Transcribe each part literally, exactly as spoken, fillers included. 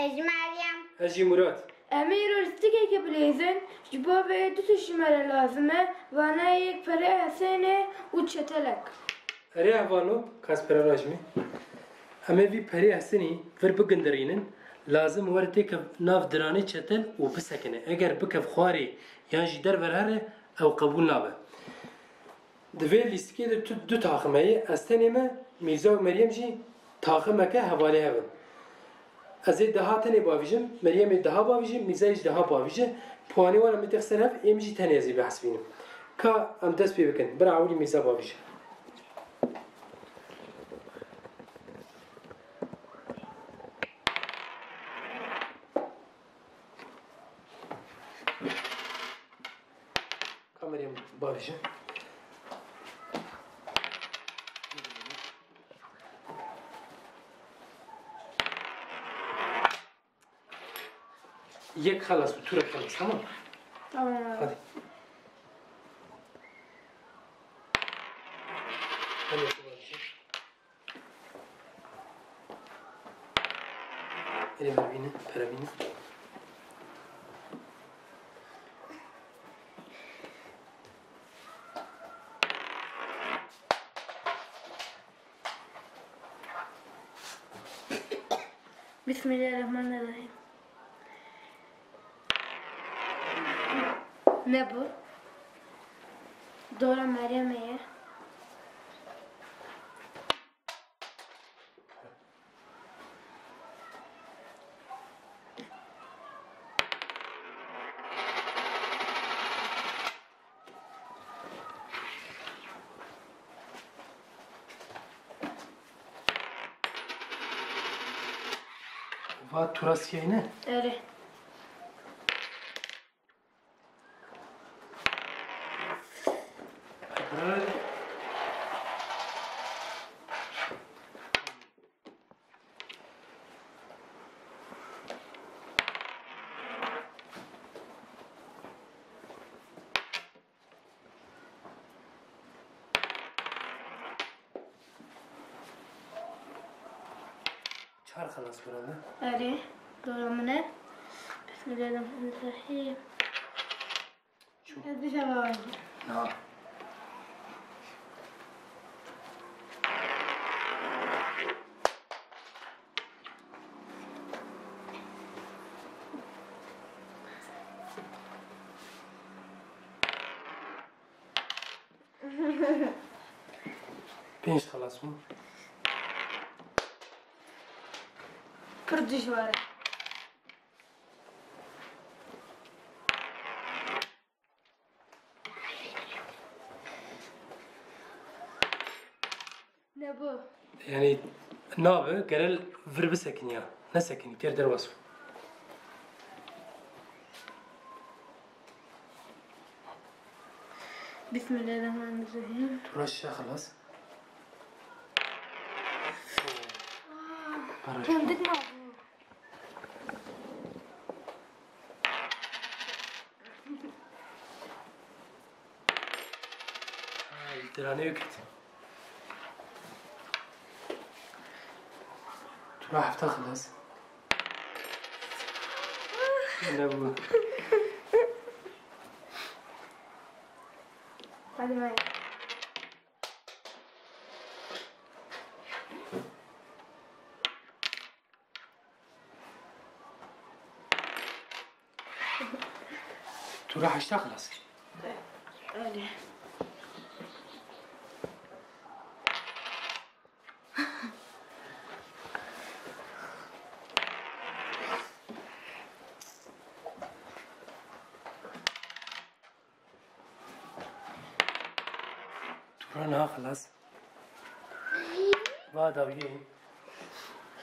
Ez Meryem. Ez jî Murat. Em ê îro lîstikekê bilîzin, ji bo vê du tişt ji me re lazim e, vana yek perê Hesenê û çetelek. Erê hevalno, kas pere rajimê. Em ê vî perê Hesenî vir bigindirînin, lazim were têkev nav diranê çetel û bisekine. Eger bikev xwarê yan jî derve here, ew qebûl nabe. Di vê lîstikê de tu du taxim heye, ez tenê me, Mîrza û Meryem jî taximeke hevalê hev in. Ez ê deha tenê bavîjim, Meryem ê deha bavîje, Mîrza jî deha bavîje. Puanê wan em ê têx ser hev, êm jî tenê ez ê bihesibînim. Ka em dest pê bikin, bira ewilî Mîrza bavîje. Kamerayê bavêje. Yek xelas bû, tu re xelas, tamam? Tamam abi. Hadi. Hadi bavêje. Erê ver bîne, pere bîne. Bismillahirrahmanirrahim. Ne bu? Dora Meryem'e ye. Va tu rastiyayî ne? Erê. Çar xelas herhalde. Erê, dora min e. Bismillahirrahmanirrahim. Çû. Ez dîsa bavêjim. Ha. Pênc xelas bû. Pir dijwar e. Nebû. Yani nabe, gerel vir bisekiniya. Nesekinî, têr derbas bû. Bismillahirrahmanirrahim. Tu raşa xelas. Para. Kendik nabû. Ay, diranê ket. Tu ra hefta xelas. Nebû. Hadi Meryem. Tu ra heşta xelas kir. Öyle. Tu ra niha xelas. Va dawiyê.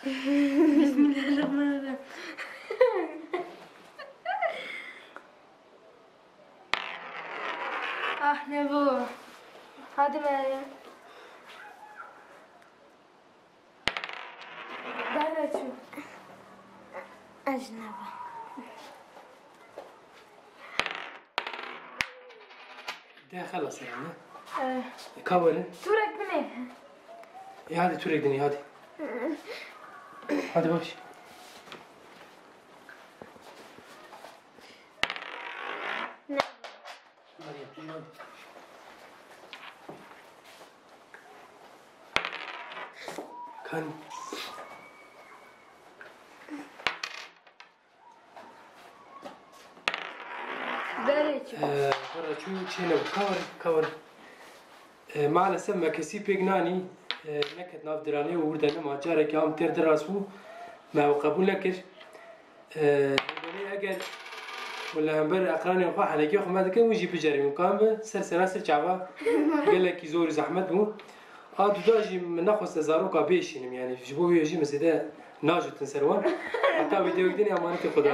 Bismillahirrahmanirrahim. Ah, ne bu? Hadi Meryem. Derve çû. Ez neba. De xelas e, ne? Eh. Ka werin? Turek binê. E, hadi turek dinê, hadi. Hadi baş. Kan Berê çi? Ee, Xora çû çêne kawir kawir. Ee, maalesef me kesî pêk nanî. Ee, neket nav diranê û wir de nema. Carekî am têr diras bû. Me ew qebûl nekir. Ee, Eger û li hember eqranên xwe henekê xwe me dikin, wî jî biceribîn. Ka em bi ser sera ser çava gelekî zor û zehmet bû. A duda jî min nexwest ez zaroka bêşînim, yani ji bo wê jî min zêde najotin ser wan. Heta wîdeoyek din emanetê Xwedê.